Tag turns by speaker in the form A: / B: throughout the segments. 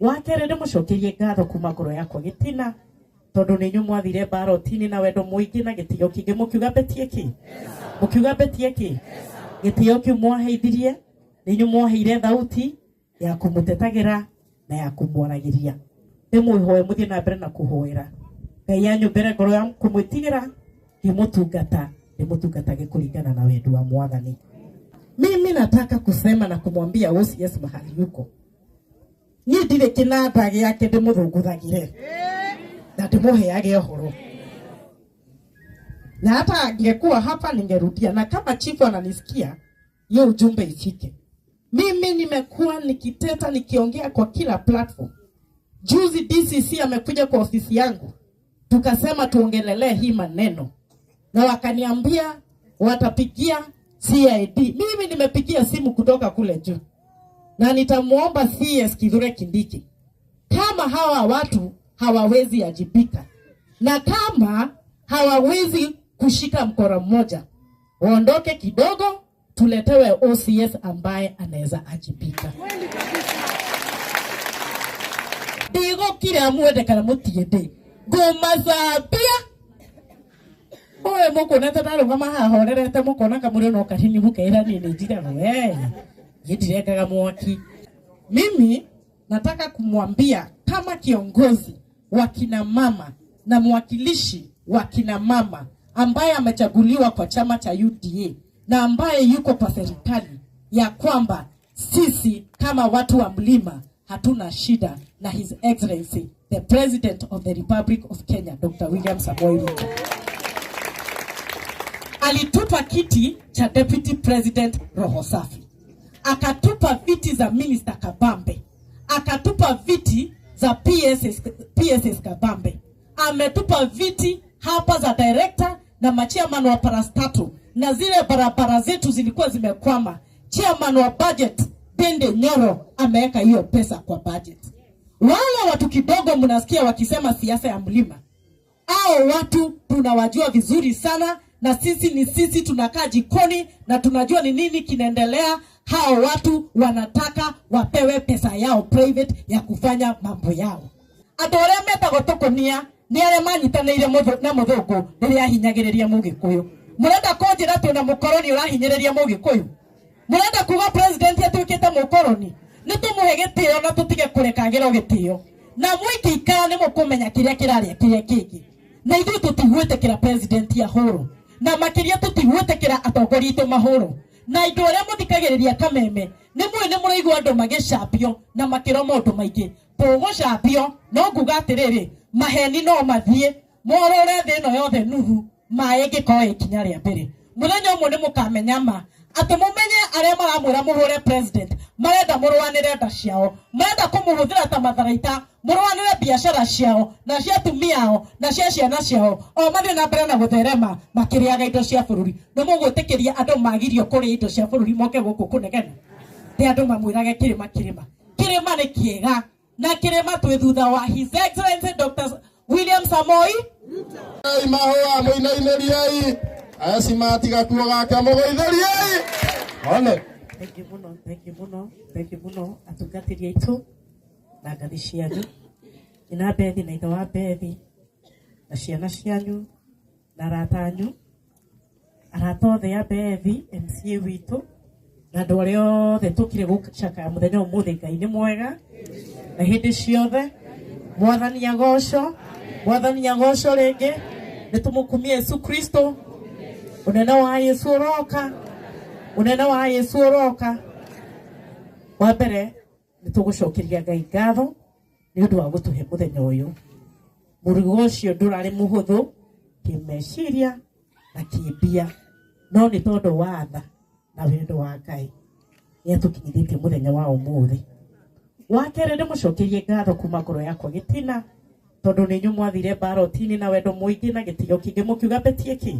A: Wa kerĩ, ndĩmũcokerie ngatho kuma ngoro yakwa gĩtina, tondũ nĩ inyuĩ mwathire mbarotini na wendo mũingĩ na gĩtĩo kĩingĩ, mũkiuga mbetie kĩ, mũkiuga mbetie kĩ. Gĩtĩo kĩu mwaheithirie, nĩ inyuĩ mwaheire thauti ya kũmũtetagĩra na ya kũmwaragĩria. Ndĩmwĩhoe mũthiĩ na mbere na kũhoera Ngai anyũmbĩre ngoro ya kũmwĩtigĩra, ngĩmũtungata, ndĩmũtungatage kũringana na wendi wa Mwathani. Mimi nataka kusema na kumwambia OCS mahali yuko, niĩ ndirĩ kĩnanda gĩake ndĩmũthũngũthagĩre na ndĩmũheage ũhoro, na hata angekuwa hapa ningerudia, na kama chifu ananisikia, hiyo ujumbe ifike. Mimi nimekuwa nikiteta, nikiongea kwa kila platform. Juzi DCC amekuja kwa ofisi yangu, tukasema tuongelelee hii maneno, na wakaniambia watapigia CID. Mimi nimepigia simu kutoka kule juu, na nitamuomba CS Kithure Kindiki, kama hawa watu hawawezi ajibika na kama hawawezi kushika mkora mmoja, waondoke kidogo, tuletewe OCS ambaye anaweza ajibika. Ndigũkira mwende kana mũtiende, ngũmacambia ũyũ mũkuonete ndarũgama haha horerete, mũkona kamũrĩ no kanini, mũkeira niĩ nĩ njiraga we niĩ ndirengaga mwaki. Mimi nataka kumwambia kama kiongozi wa kina mama na mwakilishi wa kina mama ambaye amechaguliwa kwa chama cha UDA na ambaye yuko kwa serikali, ya kwamba sisi kama watu wa mlima hatuna shida na His Excellency the President of the Republic of Kenya, Dr. William Samoei Ruto. Alitupa kiti cha Deputy President roho safi, akatupa viti za Minister Kabambe, akatupa viti za PSS, PSS Kabambe, ametupa viti hapa za director na machairman wa parastatal, na zile barabara zetu zilikuwa zimekwama. Chairman wa budget Dende Nyoro ameweka hiyo pesa kwa budget. Wale watu kidogo mnasikia wakisema siasa ya mlima, hao watu tunawajua vizuri sana, na sisi ni sisi, tunakaa jikoni na tunajua ni nini kinaendelea. Hao watu wanataka wapewe pesa yao private ya kufanya mambo yao. Andũ arĩa metagwo tũkũnia nĩ arĩa manyitanĩire na mũthũngũ rĩrĩa ahinyagĩrĩria mũgĩkũyũ. Mũrenda kũnjĩra twĩna mũkoroni ũrahinyĩrĩria mũgĩkũyũ? Mũrenda kuga president atuĩkĩte mũkoroni? Nĩ tũmũhe gĩtĩo na tũtige kũrekagĩrwo gĩtĩo, na mwĩkĩikara nĩ mũkũmenya kĩrĩa kĩrarĩa kĩrĩa kĩngĩ. Na ithuĩ tũtigwĩtĩkĩra president ahũrwo, na makĩria tũtigwĩtĩkĩra atongoria aitũ mahũrwo. Na andũ arĩa mũthikagĩrĩria kameme nĩ mũĩ nĩ mũraigua andũ magĩcambio na makĩrwo maũndũ maingĩ. Tũgũcambio, no nguga atĩrĩrĩ, maheni no mathiĩ morũre thĩ ĩno yothe nuthu, maĩ ĩngĩkorwo ikinya rĩa mbere. Mũthenya ũmwe nĩ mũkamenya ma atĩ mũmenye arĩa maramwĩra mũhũre president marenda mũrũanĩre nda ciao, marenda kũmũhũthĩra ta matharaita, mũrũanĩre biacara ciao na cia atumia ao na cia ciana ciao, o mathiĩ na mbere na gũtherema makĩrĩaga indo cia bũrũri. Nĩ mũgwĩtĩkĩria andũ magirio kũrĩa indo cia bũrũri moke gũkũ kũnegena? Nĩ andũ mamwĩrage kĩrĩma kĩrĩma kĩrĩma nĩ kĩega, na kĩrĩma twĩ thutha wa His Excellency Dr. William Samoei.
B: Ai mahũa mũinainĩriei, acimati gakuo gake mũgũithĩriei one.
A: Thank you mũno, thank you mũno, thank you mũno atungatĩri aitũ na ngathi cianyu, nyina Bethi na ithe wa Bethi na ciana cianyu na arata anyu, arata othe a Bethi, MCA witũ na andũ arĩa othe tũkire gũcakaya mũthenya ũmũthĩ. Ngai nĩ mwega na hĩndĩ ciothe. Mwathani agocwo, Mwathani agocwo rĩngĩ. Nĩ tũmũkumie Yesu Kristo. Ũnene wa Yesu ũroka, ũnene wa Yesu ũroka. Wa mbere nĩ tũgũcokeria Ngai ngatho nĩ ũndũ wa gũtũhe mũthenya ũyũ. Mũrigo ũcio ndũrarĩ mũhũthũ kĩmeciria na kĩmbia, no nĩ tondũ wa tha na wendo wa Ngai nĩ atũkinyithĩtie mũthenya wa ũmũthĩ. Wa kerĩ, ndĩmũcokerie ngatho kuma ngoro yakwa gĩtina, tondũ nĩ inyuĩ mwathire mbarotini na wendo mũingĩ na gĩtĩo kĩingĩ, mũkiuga mbetie kĩ,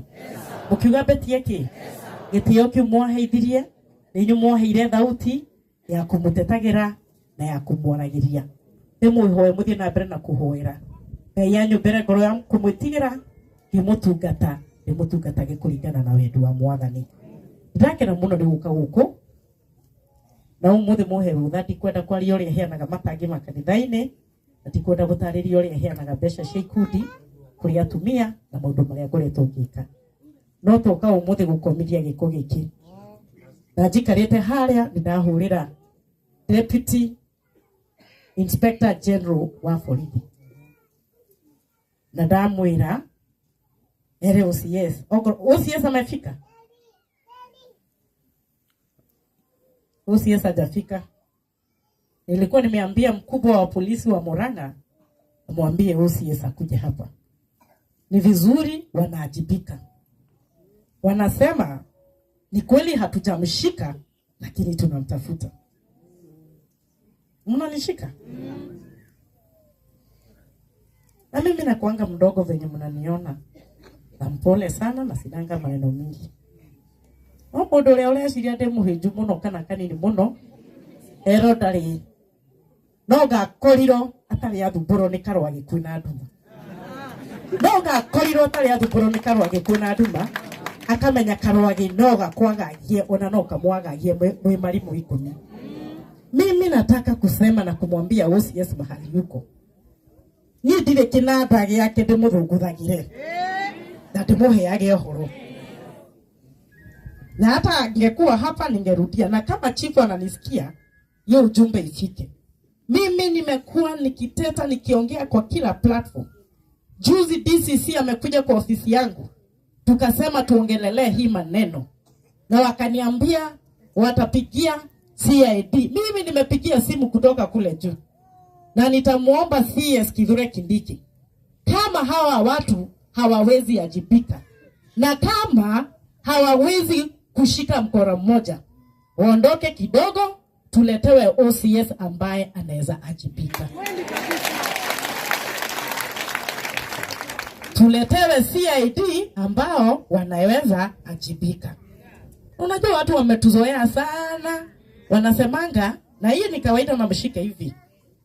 A: mũkiuga mbetie kĩ. Gĩtĩo kĩu mwaheithirie, nĩ inyuĩ mwaheire thauti ya kũmũtetagĩra na ya kũmwaragĩria. Ndĩmwĩhoe mũthiĩ na mbere na kũhoera Ngai anyũmbĩre ngoro ya kũmwĩtigĩra, ngĩmũtungata, ndĩmũtungatage kũringana na wendi wa Mwathani. Ndakena mũno nĩ gũka gũkũ. Na umuthi muhe rutha, ndikwenda kwaria uria heanaga matangi makanitha-ini, na ndikwenda gutariria uria heanaga mbeca cia ikundi kuri atumia na maundu maria ngoretwo ngika. No toka umuthi gukomithia giko giki, na njikarite haria ndahurira Deputy Inspector General wa borithi na ndamwira ere OCS. OCS amefika? OCS hajafika. Nilikuwa nimeambia mkubwa wa polisi wa Murang'a amwambie OCS akuje hapa. Ni vizuri wanaajibika. Wanasema ni kweli hatujamshika, lakini tunamtafuta. Mnanishika? Na mimi nakuanga mdogo venye mnaniona. Na mpole sana na sinanga maneno mingi. No mundu uria ureciria ndi muhinju muno kana kanini muno ero ndari no ngakorirwo atari athumbũrwo nĩ karũa gĩkuũ na nduma. No ngakorirwo atari athumbũrwo nĩ karũa gĩkuũ na nduma, akamenya karũa no gakwagagie ona no kamwagagie mwĩ marimũ 10. Mimi nataka kusema na kumwambia OCS mahali yuko, niĩ ndirĩ kĩnanda gĩake ndĩmũthũngũthagire na ndĩmũheage ũhoro. Na hata angekuwa hapa ningerudia, na kama chifu ananisikia, hiyo ujumbe ifike. Mimi nimekuwa nikiteta nikiongea kwa kila platform. Juzi DCC amekuja kwa ofisi yangu, tukasema tuongelelee hii maneno, na wakaniambia watapigia CID. Mimi nimepigia simu kutoka kule juu, na nitamuomba CS Kithure Kindiki, kama hawa watu hawawezi ajibika na kama hawawezi kushika mkora mmoja, waondoke kidogo, tuletewe OCS ambaye anaweza ajibika. Tuletewe CID ambao wanaweza ajibika. Unajua watu wametuzoea sana, wanasemanga, na hii ni kawaida na mshike hivi.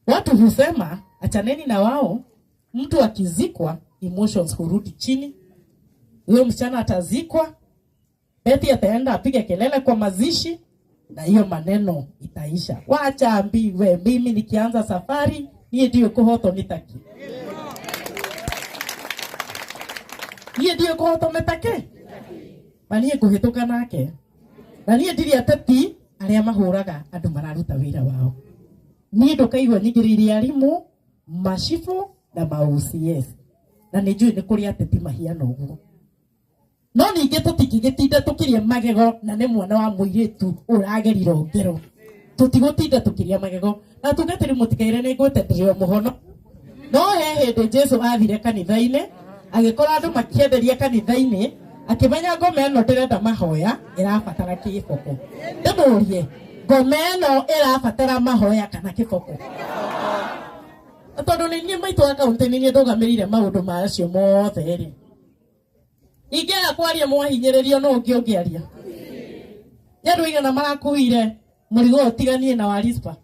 A: Watu husema achaneni na wao, mtu akizikwa emotions hurudi chini. Huyo msichana atazikwa, Betty ataenda apige kelele kwa mazishi, na hiyo maneno itaisha. Wacha ambiwe, mimi nikianza safari niĩ ndiũĩ kũhotwo nĩ taki. Niĩ ndiũĩ kũhotwo nĩ take. Na niĩ ngũhĩtũka nake. Na niĩ ndirĩ ateti arĩa mahũraga andũ mararuta wĩra wao. Niĩ ndũkaigua nyingĩrĩire arimũ, macibũ na ma OCS. Na nĩ njũĩ nĩ kũrĩ ateti mahiana ũguo. No ningĩ tũtingĩgĩtinda tũkĩria magego na nĩ mwana wa mũirĩtu ũragerire ngero. Tũtigũtinda tũkĩria magego. Na tungatĩri mũtikaire nĩ ngwĩte ndĩrĩ o mũhono. No he hĩndĩ Jesu athire kanitha-inĩ, agĩkora andũ makĩenderia kanitha-inĩ, akĩmenya ngoma ĩno ndĩrenda mahoya, ĩrabatara kĩboko. Ndĩmũrie, ngoma ĩno ĩrabatara mahoya kana kĩboko? Tondũ nĩ niĩ maitũ wa kaũntĩ, nĩ niĩ ndũgamĩrĩire maũndũ macio mothe rĩ. Ingĩaga kwaria mwahinyĩrĩrio no ũngĩ ũngĩaria. Nĩ andũ aigana marakuire mũrigo ũtiganie na wa Rispa?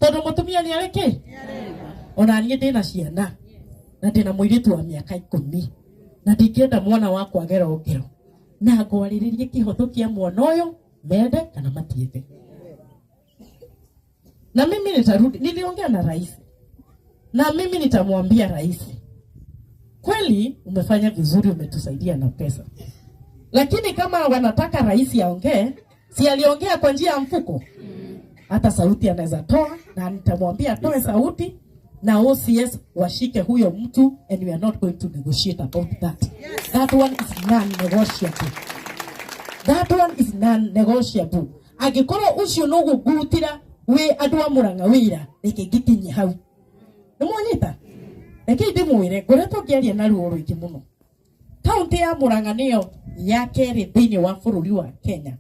A: Tondũ mũtumia nĩ arĩ kĩ? Ona niĩ ndĩna ciana na ndĩna mũirĩtu wa mĩaka 10 na ndingĩenda mwana wakwa agero ngero, na ngwarĩrĩrie kĩhoto kĩa mwana ũyũ mende kana matiende. Na mimi nitarudi, niliongea na rais, na mimi nitamwambia rais, kweli umefanya vizuri, umetusaidia na pesa, lakini kama wanataka rais aongee, si aliongea kwa njia ya mfuko? Hata sauti anaweza toa, na nitamwambia atoe sauti na OCS washike huyo mtu, and we are not going to negotiate about that. That one is non-negotiable. That one is non-negotiable. Angĩkorwo ũcio no gũngurutĩra wĩ andũ a Murang'a wĩra, reke ngĩkinye hau. Nĩmwanyita? Reke ndĩmwĩre, ngoretwo ngĩaria na ruo rũingĩ mũno. Kaũntĩ ya Murang'a nĩyo ya kerĩ thĩinĩ wa bũrũri wa Kenya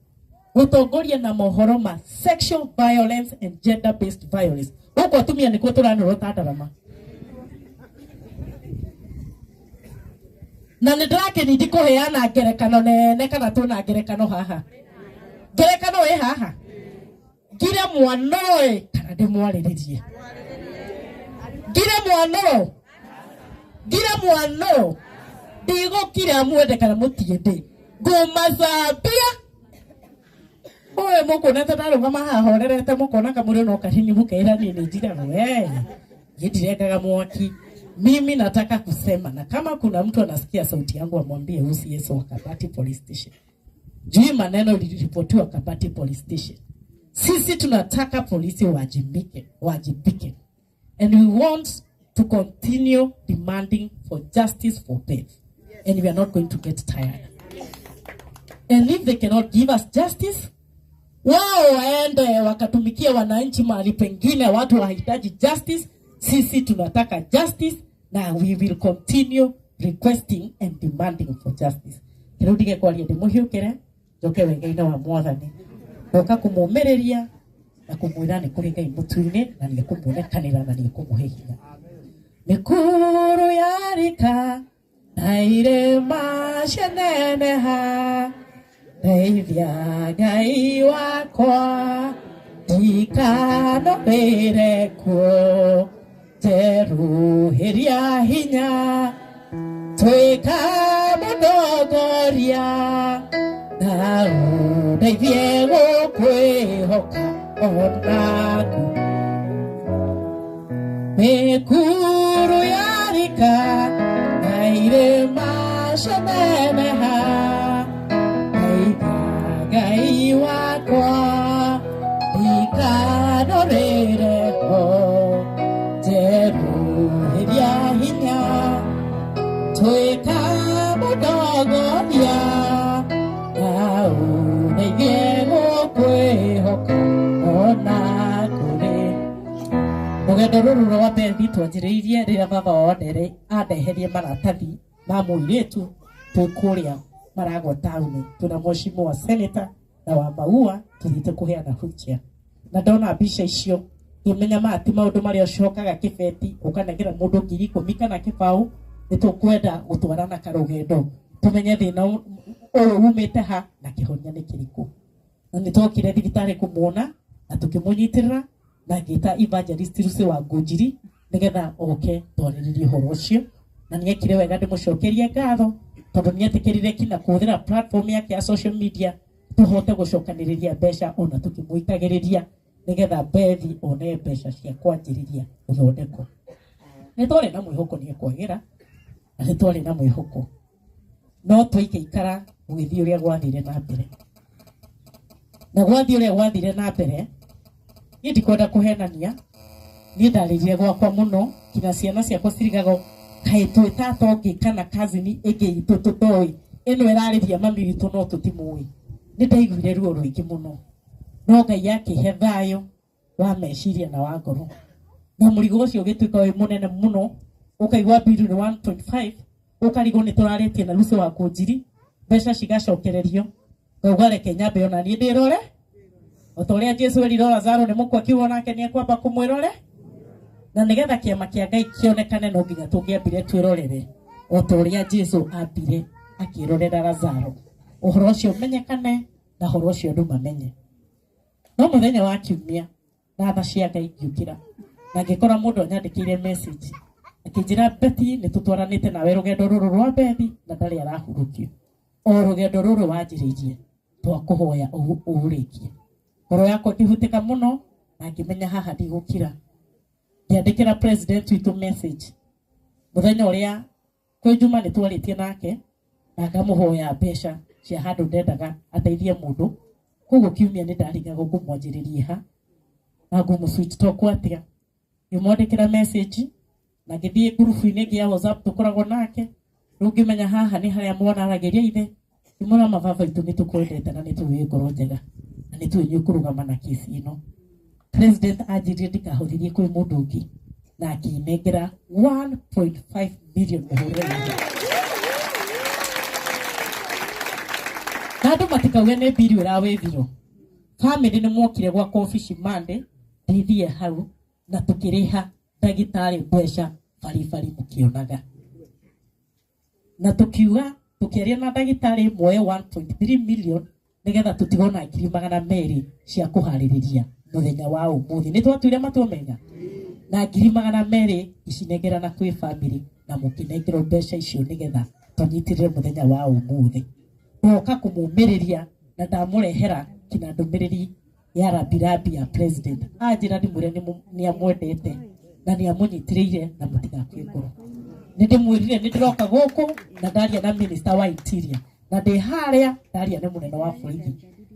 A: gũtongoria na mohoro ma sexual violence and gender based violence. Gũkũ atumia nĩkuo tũranũrwo ta ndarama. Na nĩ ndĩrakeni ndikũheana ngerekano nene kana twĩna ngerekano haha. Ngerekano ĩ haha. Ngire mwana ũyũ kana ndĩmwarĩrĩrie. Ngire mwana ũyũ. Ngire mwana ũyũ. Ndigũkira mwende kana mũtiende. Ngũmacambia. Oe mukuonete ndarũgama haha horerete mukona kamũrĩ no kanini mũkeira niĩ nĩ njigagwo we niĩ ndirengaga mwaki. Mimi nataka kusema, na kama kuna mtu anasikia sauti yangu amwambie OCS wa Kabati Police Station. Juu maneno iliripotiwa Kabati Police Station. Sisi tunataka polisi wajibike, wajibike. And we want to continue demanding for justice for Beth. And we are not going to get tired. And if they cannot give us justice, wao waende wakatumikia wananchi mahali pengine, watu wahitaji justice. Sisi tunataka justice na we will continue requesting and demanding for justice. Rĩu ndige kwaria ndĩmũhiũkĩre njoke wega-inĩ wa mwathani ndoka kũmũmĩrĩria na kũmwĩra nĩ kũrĩ Ngai mũtu-inĩ na nĩ ekũmuonekanĩra na nĩ ekũmũhe hinya. Mĩkuru yarika na irĩma cianeneha, ndeithia Ngai wakwa ndikanobĩre kuo, njerũhĩria hinya tuĩka mũndongoria na ũndeithie gũkwĩhoka onaku. Mĩkuru yarika na irĩma cianeneha, ndeithia Ngai wakwa ndikanorĩre ho, njerũhĩria hinya tuĩka mũndongoria na ũndeithie gũkwĩhoka ona kũrĩ. Rũgendo rũrũ rwa Bethi twanjĩrĩirie rĩrĩa baba wa Wandere andeherie maratathi ma mũirĩtu twĩ kũrĩa Maragwa taũni twĩna mheshimiwa senator na wa Maua tũthiĩte kũheana wheelchair. Na ndona mbica icio ngĩmenya maya ti maũndũ marĩa ũcokaga kĩbeti ũkanengera mũndũ 10,000 kana kĩbaũ. Nĩ tũkwenda gũtwarana karũgendo tũmenye thĩna ũyũ umĩte ha na kĩhonia nĩ kĩrĩkũ. Na nĩ twokire thibitarĩ kũmuona na tũkĩmũnyitĩrĩra na ngĩta evangelist Lucy wa Ngũnjiri nĩgetha oke twarĩrĩrie ũhoro ũcio, na nĩ ekire wega ndĩmũcokerie ngatho tondũ nĩ etĩkĩrire kinya kũhũthĩra platform yake ya social media tũhote gũcokanĩrĩria mbeca ona tũkĩmũikagĩrĩria nĩgetha Bethi one mbeca cia kwanjĩrĩria gũthondekwo. Nĩ twarĩ na mwĩhoko nĩ ekwagĩra na nĩ twarĩ na mwĩhoko, no twaikaikara gũgĩthiĩ ũrĩa gwathire na mbere, na gwathiĩ ũrĩa gwathire na mbere niĩ ndikwenda kũhenania, niĩ ndarĩrire gwakwa mũno kinya ciana ciakwa cirigagwo kaĩ twĩ tata ũngĩ kana cousin ĩngĩ itũ tũtoĩ ĩno ĩrarĩria mami witũ no tũtimũĩ. Nĩ ndaiguire ruo rũingĩ mũno, no Ngai akĩhe thayũ wa meciria na wa ngoro, na mũrigo ũcio ũgĩtuĩka wĩ mũnene mũno, ũkaigua biru nĩ 1.5, ũkarigwo nĩ tũrarĩtie na Lucy wa Ngũnjiri mbeca cigacokererio, ngauga reke nyambe ona niĩ ndĩrore o ta ũrĩa Jesũ erire Lazaro nĩ mũkua akiuga onake nĩ ekwamba kũmwĩrore, na nĩgetha kĩama kĩa Ngai kĩonekane no nginya tũngĩambire twĩrorere o ta ũrĩa Jesũ ambire akĩrorera Lazaro, ũhoro ũcio ũmenyekane na ũhoro ũcio andũ mamenye. No mũthenya wa kiumia na tha cia Ngai ngĩũkĩra na ngĩkora mũndũ anyandĩkĩire message akĩnjĩra Betty nĩ tũtwaranĩte nawe rũgendo rũrũ rwa Bethi na ndarĩ arahurũkio, o rũgendo rũrũ wanjĩrĩirie twakũhoya ũrĩkie. Ngoro yakwa ĩkĩhutĩka mũno na ngĩmenya haha ndigũkira. Ngĩandĩkĩra president witũ message mũthenya ũrĩa kwĩ Juma nĩ twarĩtie nake na ngamũhoya mbeca cia handũ ndendaga ateithie mũndũ, koguo kiumia nĩ ndarigagwo ngũmwanjĩrĩrie ha na ngũmũ sweet talk atĩa. Ngĩmwandĩkĩra message na ngĩthiĩ ngurubu-inĩ ĩngĩ ya WhatsApp tũkoragwo nake, rĩu ngĩmenya haha nĩ harĩa mwana aragĩria ithe, ngĩmwĩra mababa itũ nĩ tũkwendete na nĩ tũĩ ngoro njega na nĩ tũĩ nĩ ũkũrũgama na kesi ĩno. President anjĩrire ndikahũthĩrie kwĩ mũndũ ũngĩ na akĩnengera 1.5 million mũhũrĩre witũ. Na andũ matikauge nĩ mbiri ũrawĩthirwo. Family nĩ mokire gwakwa obici Monday, ndithie hau na tũkĩrĩha ndagĩtarĩ mbeca baribari mũkĩonaga, na tũkiuga tũkĩaria na ndagĩtarĩ moe 1.3 million nĩgetha tũtigwo na 200,000 cia kũharĩrĩria mũthenya wa ũmũthĩ. Nĩ twatuire matua mega na 200,000 icinengerana kwĩ family na mũkĩnengerwo mbeca icio nĩgetha tũnyitĩrĩre mũthenya wa ũmũthĩ. Ndoka kũmũmĩrĩria na ndamũrehera Kinya ndũmĩrĩri ya rambirambi ya president. Anjĩra ndĩmwĩre nĩ amwendete na nĩ amũnyitĩrĩire na mũtigakue ngoro. Nĩ ndĩmwĩrire nĩ ndĩroka gũkũ na ndaria na minister wa interior na ndĩ harĩa ndaria nĩ mũnene wa borithi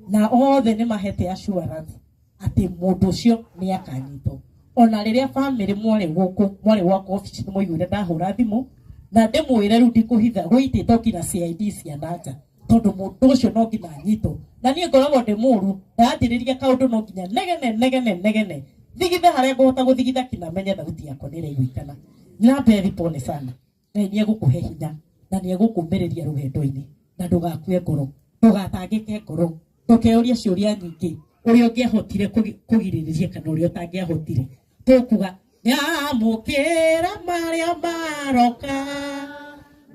A: na othe nĩ mahete assurance atĩ mũndũ ũcio nĩ akanyitwo. Ona rĩrĩa bamĩrĩ mwarĩ gũkũ, mwarĩ gwakwa obici, nĩ mwaiguire ndahũra thimũ na ndĩmwĩre rĩu ndikũhitha gũitĩtwo nginya CID cia nanja tondũ mũndũ ũcio no nginya anyitwo. Na niĩ ngoragwo ndĩ mũru, ndanjĩrĩria kaũndũ no nginya negene negene negene thigithe harĩa ngũhota gũthigitha kinya menye thauti yakwa nĩ ĩraiguĩkana. Na Bethi, pole sana. Ngai nĩ egũkũhe hinya na nĩ egũkũmĩrĩria rũgendo-inĩ na ndũgakue ngoro, ndũgatangĩke ngoro, ndũkeyũrie ciũria nyingĩ ũrĩa ũngĩahotire kũgirĩrĩria kana ũrĩa ũtangĩahotire. Tũkuga nyamũkĩra marĩa maroka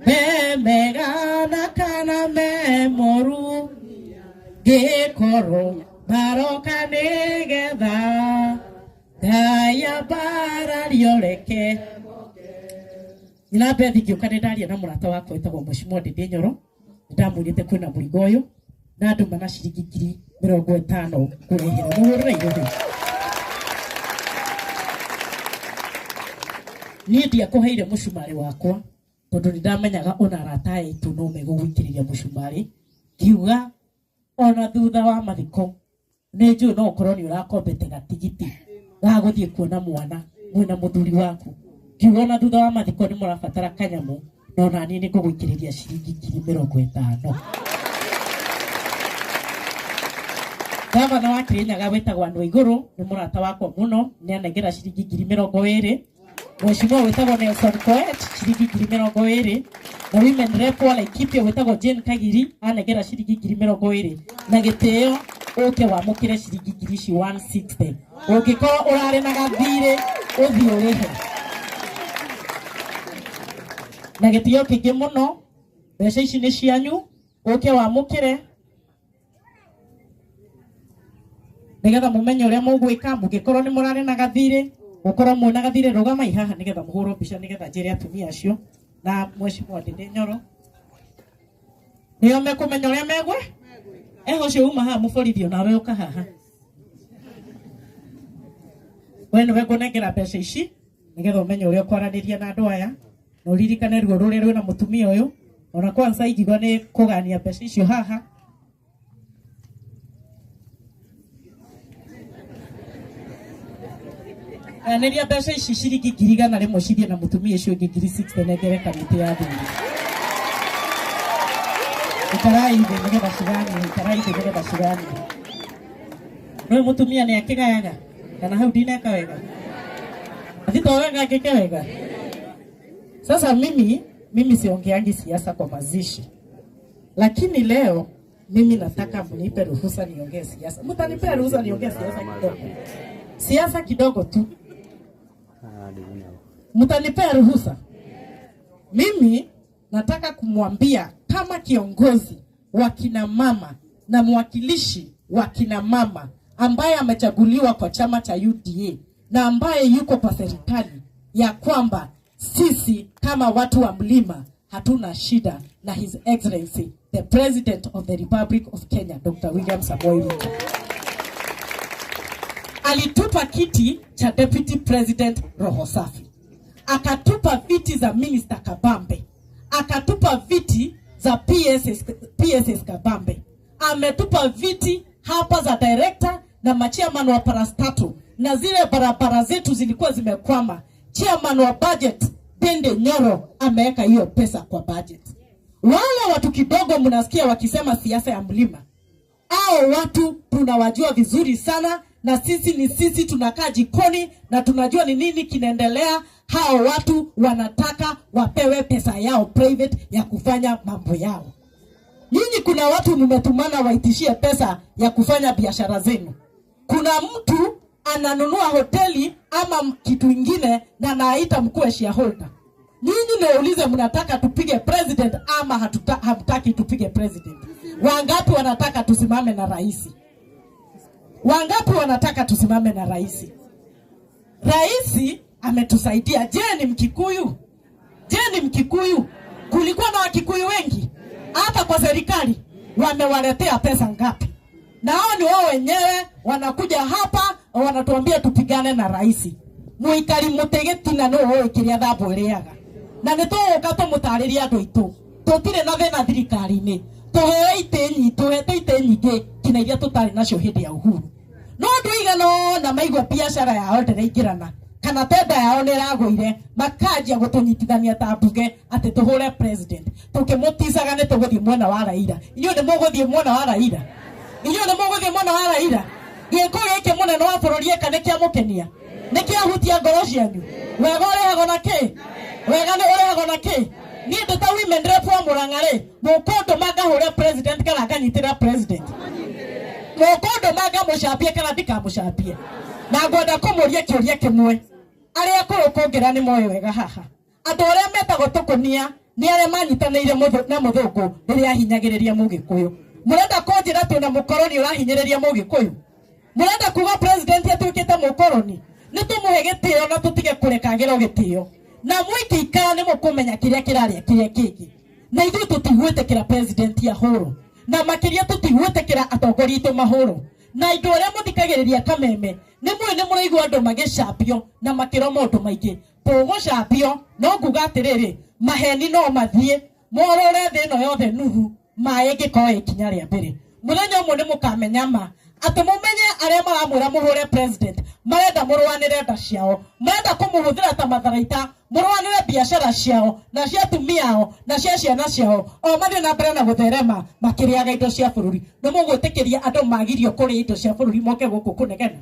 A: me mega na kana me moru, ngĩkorwo maroka nĩgetha Ngai ambarario reke. Nyina Bethi, ngĩũka nĩ ndaria na mũrata wakwa wĩtagwo Mheshimiwa Ndindi Nyoro, nĩndamwĩrĩte kwĩna mũrigo ũyũ na ndũma na ciringi 50,000 kũrehera. Mũhũrĩre irũhĩ. Niĩ ndiakũheire mũcumarĩ wakwa tondũ nĩ ndamenyaga ona arata aitũ no megũgũikĩrĩria mũcumarĩ. Ngiuga ona thutha wa mathiko nĩ njũĩ no ũkorwo nĩ ũrakombete gatigiti ga gũthiĩ kuona mwana mwĩna mũthuri waku. Ngiuga ona thutha wa mathiko nĩ mũrabatara kanyamũ, na ona niĩ nĩ ngũgũikĩrĩria ciringi 50,000. Gavana wa Kirinyaga wĩtagwo Andũ Igũrũ nĩ mũrata wakwa mũno, nĩ anengera ciringi 20,000. Mheshimiwa wĩtagwo Nelson Koech ciringi 20,000, na women rep wa Laikipia wĩtagwo Jane Kagiri anengera ciringi 20,000. Na gĩtĩo ũke wamũkĩre ciringi ngiri ici 160. Ũngĩkorwo ũrarĩ na gathirĩ ũthiĩ ũrĩhe. Na gĩtĩo kĩingĩ mũno, mbeca ici nĩ cianyu, ũke wamũkĩre nigetha mumenye uria mugwika. Mungikorwo ni murari na gathiri, gukorwo mwina gathiri, rugamai haha nigetha muhurwo mbica, nigetha njire atumia acio na Mheshimiwa Ndindi Nyoro nio mekumenya uria megwe eho. Ucio uma haha muborithi, onawe uka haha, we niwe ngunengera mbeca ici nigetha umenye uria ukwaraniria na andu aya na uririkane ruo ruria rwina mutumia uyu. Ona kwanza ingiuga ni kugania mbeca icio haha. Ganĩria mbeca ici ciringi 100,000 cithiĩ na mũtumia ũcio ũngĩ 60,000 nengere kamĩtĩ ya athuri. Ikarai thĩ nĩgetha ciganio, ikarai thĩ nĩgetha ciganio. Nĩũĩ mũtumia nĩ akĩgayaga kana hau ndineka wega? Athito wega ngĩke wega. Sasa mimi siongeangi siasa kwa mazishi, lakini leo mimi nataka mnipe ruhusa niongee siasa. Mtanipea ruhusa niongee siasa kidogo? Siasa kidogo tu. Mtanipea ruhusa? Mimi nataka kumwambia kama kiongozi wa kina mama na mwakilishi wa kina mama ambaye amechaguliwa kwa chama cha UDA na ambaye yuko kwa serikali ya kwamba sisi kama watu wa mlima hatuna shida na His Excellency the President of the Republic of Kenya, Dr. William Samoei Ruto. Alitupa kiti cha Deputy President roho safi, akatupa viti za Minister Kabambe, akatupa viti za PSS, PSS Kabambe, ametupa viti hapa za director na machairman wa parastatal, na zile barabara zetu zilikuwa zimekwama. Chairman wa budget Ndindi Nyoro ameweka hiyo pesa kwa budget. Wale watu kidogo mnasikia wakisema siasa ya mlima, hao watu tunawajua vizuri sana, na sisi ni sisi tunakaa jikoni na tunajua ni nini kinaendelea. Hao watu wanataka wapewe pesa yao private ya kufanya mambo yao. Nyinyi kuna watu mmetumana waitishie pesa ya kufanya biashara zenu. Kuna mtu ananunua hoteli ama kitu ingine na anaita mkuu shareholder. Nyinyi niwaulize, mnataka tupige president ama hamtaki tupige president? Wangapi wanataka tusimame na rais? Wangapi wanataka tusimame na rais? Rais ametusaidia. Je, ni Mkikuyu? Je, ni Mkikuyu? Kulikuwa na Wakikuyu wengi hata kwa serikali, wamewaletea pesa ngapi? Na hao ni wao wenyewe wanakuja hapa wanatuambia tupigane na rais. Muikari mutegetina no ũĩ kĩrĩa thambo ĩrĩaga. Na nĩ tũgũka tũmũtarĩrie andũ aitũ. Tũtirĩ na thĩna thirikari-inĩ. Tũheo itĩ nyingĩ, tũhete itĩ nyingĩ kinya iria tũtarĩ nacio hĩndĩ ya Uhuru. No andũ aigana ũna maigua biacara yao ndĩraingĩrana kana tenda yao nĩ ĩragũire, makanjia gũtũnyitithania ta mbunge atĩ tũhũre president. Tũkĩmũticaga nĩ tũgũthiĩ mwena wa Raila. Inyuĩ nĩ mũgũthiĩ mwena wa Raila? Inyuĩ nĩ mũgũthiĩ mwena wa Raila? Gĩko gĩkĩ mũnene wa bũrũri eka nĩ kĩamũkenia? Nĩ kĩahutia ngoro cianyu? Wega ũrĩhagwo na kĩ? Wega nĩ ũrĩhagwo na kĩ? Niĩ ndĩ ta women rep wa Murang'a rĩ, mũkũndũma ngahũre president kana nganyitĩrĩra president? Mũkũndũma ngamũcambie kana ndikamũcambie? Na ngwenda kũmũria kĩũria kĩmwe. Arĩa akũrũ kũngĩra nĩ moĩ wega haha. Andũ arĩa metagwo tũkũnia nĩ arĩa manyitanĩire na mũthũngũ rĩrĩa ahinyagĩrĩria mũgĩkũyũ. Mũrenda kũnjĩra twĩna mũkoroni ũrahinyĩrĩria mũgĩkũyũ? Mũrenda kuga president atuĩkĩte mũkoroni? Nĩ tũmũhe gĩtĩo na tũtige kũreka agĩrwo gĩtĩo. Na mũingĩikara nĩ mũkũmenya kĩrĩa kĩrarĩa kĩrĩa kĩngĩ. Na ithuĩ tũtigwĩtĩkĩra president ahũrwo. Na makĩria tũtigwĩtĩkĩra atongoria aitũ mahũrwo. Na andũ arĩa mũthikagĩrĩria kameme nĩ mũĩ nĩ mũraigua andũ magĩcambio na makĩrwo maũndũ maingĩ. Tũgũcambio no nguga atĩrĩrĩ, maheni no mathiĩ morũre thĩ ĩno yothe nuthu, maĩ ĩngĩkorwo ikinya rĩa mbere. Mũthenya ũmwe nĩ mũkamenya ma atĩ mũmenye arĩa maramwĩra mũhũre president marenda mũrũanĩre nda ciao, marenda kũmũhũthĩra ta matharaita, mũrũanĩre biacara ciao na cia atumia ao na cia ciana ciao, o mathiĩ na mbere na gũtherema makĩrĩaga indo cia bũrũri. Nĩ mũgwĩtĩkĩria andũ magirio kũrĩa indo cia bũrũri moke gũkũ kũnegena?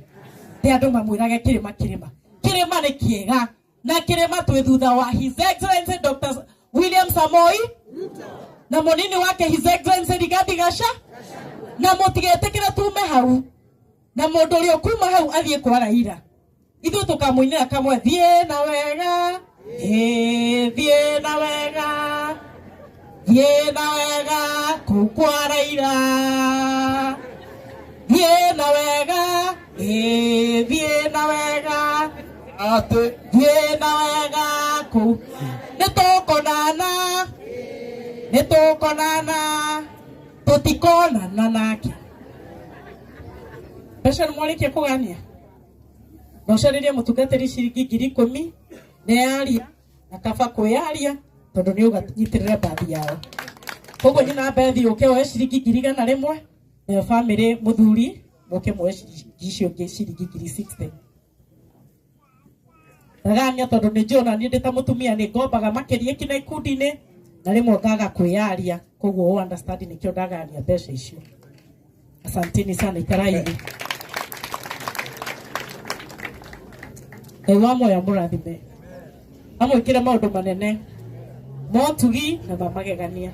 A: Ti andũ mamwĩrage kĩrĩma kĩrĩma. Kĩrĩma nĩ kĩega na kĩrĩma twĩ thutha wa His Excellency Dr. William Samoei na mũnini wake His Excellency Rigathi Gachagua, na mũtigetĩkĩre tume hau na mũndũ ũrĩa ũkuma hau athiĩ kwa Raila. Ithuĩ tũkamũinĩra kamwe, thiĩ na wega, ĩĩ, thiĩ na wega, thiĩ na wega kũu kwa Raila, thiĩ na wega, ĩĩ, thiĩ na wega,
B: atĩ
A: thiĩ na wega kũu. Nĩ tũkonana, nĩ tũkonana, tũtikonana nake. Mbeca nĩ mwarĩkia kũgania? Na ũcarĩrie mũtungatĩri ciringi 10,000 nĩ yaria na kaba kwĩyaria tondũ nĩ ũganyitĩrĩra mbathi yao. Koguo nyina Bethi ũke woe ciringi 100,000, nayo bamĩrĩ mũthuri mũke muoe ciringi icio ingĩ ciringi 60,000. Ndagania tondũ nĩ njũĩ ona niĩ ndĩ ta mũtumia nĩ ngombaga makĩria kinya ikundi-inĩ na rĩmwe ngaga kwĩyaria, koguo ũ understand nĩkĩo ndagania mbeca icio. Asanteni sana, ikarai thĩ. Ngai wa muoyo amũrathime, amwĩkĩre maũndũ manene motugi na mamagegania.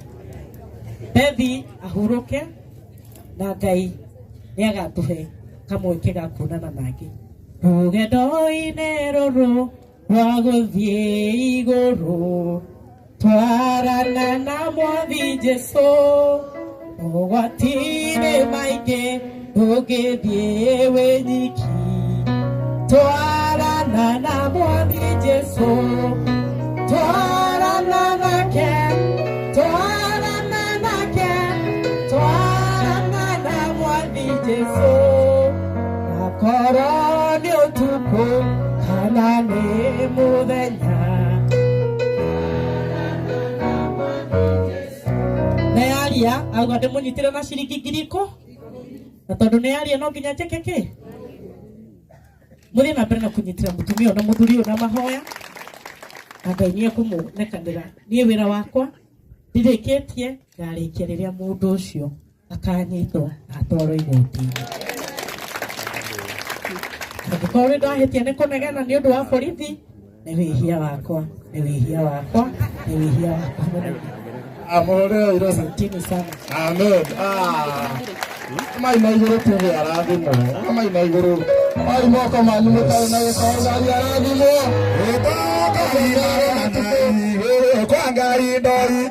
A: Bethi ahurũke na Ngai nĩ agatũhe kamweke ga kuonana nake. Rũgendo-inĩ rũrũ rwa gũthiĩ igũrũ, twarana na Mwathi Jesũ, mogwati-inĩ maingĩ ndũngĩthiĩ wĩ nyiki. Twarana na Mwathi Jesũ, twarana nake, twarana nake, twarana na Mwathi Jesũ. Akorwo nĩ ũtukũ kana nĩ mũthenya, nĩyaria auga ndĩmũnyitĩre na ciringi 10,000, na tondũ nĩyaria no nginya njĩke kĩ? Mũthiĩ na mbere na kũnyitĩra mũtumia ũyũ na mũthuri ũyũ na mahoya, na Ngai nĩ ekũmũnekanĩra. Niĩ wĩra wakwa ndirĩkĩtie, ngarĩkia rĩrĩa mũndũ ũcio akanyitwo na atwarwo igoti-inĩ. Angĩkorwo nĩ ndahĩtia nĩ kũnegena nĩ ũndũ wa borithi, nĩ wĩhia wakwa, nĩ wĩhia wakwa, nĩ wĩhia wakwa mũnene.
B: Amũhũrĩre irobi.
A: Asanteni sana.
B: Amen. Mai na igũrũ tuge arathimwo. Mai na igũrũ. Mai moko manyu mũtarĩ na gĩko Ngai arathimwo.
C: Kwa Ngai ndoi.